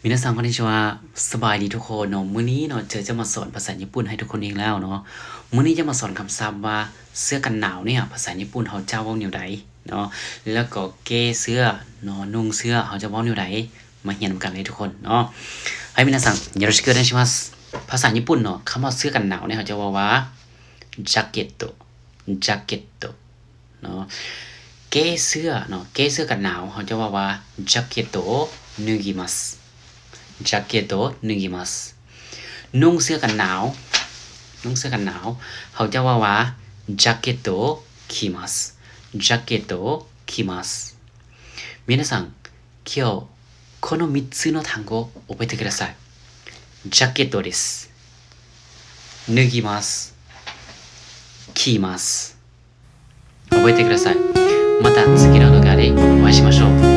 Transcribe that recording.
皆さんこんにちは。ສະບາຍດີທຸກຄົນເນາະ. ມື້ນີ້ເນາະ ເຈີຈະມາສອນພາສາຍີ່ປຸ່ນໃຫ້ທຸກຄົນອີກແລ້ວເນາະ. ມື້ນີ້ຈະມາສອນຄຳສັບວ່າເສື້ອກັນໜາວເນຍ ພາສາຍີ່ປຸ່ນເຮົາຈະເວົ້າແນວໃດເນາະ ແລ້ວກໍແກ້ເສື້ອເນາະ ນຸ່ງເສື້ອເຮົາຈະເວົ້າແນວໃດ ມາຮຽນນຳກັນເລີຍທຸກຄົນເນາະ. ໃຫ້ 皆さんよろしくお願いします. ພາສາຍີ່ປຸ່ນເນາະ ຄຳວ່າເສື້ອກັນໜາວເນຍ ເຮົາຈະເວົ້າວ່າ ジャケット、ジャケット ເນາະ. ແກ້ເສື້ອເນາະ ແກ້ເສື້ອກັນໜາວ ເຮົາຈະເວົ້າວ່າ ジャケットを脱ぎます。ジャケットを脱ぎます。ນຸ່ງເສື້ອກັນໜາວ ນຸ່ງເສື້ອກັນໜາວ ເຮົາຈະເວົ້າວ່າ ジャケットを着ます。ジャケットを着ます。皆さん、今日このみっつの単語を覚えてください。ジャケットです。脱ぎます。着ます。 覚えてください。また次の動画でお会いしましょう。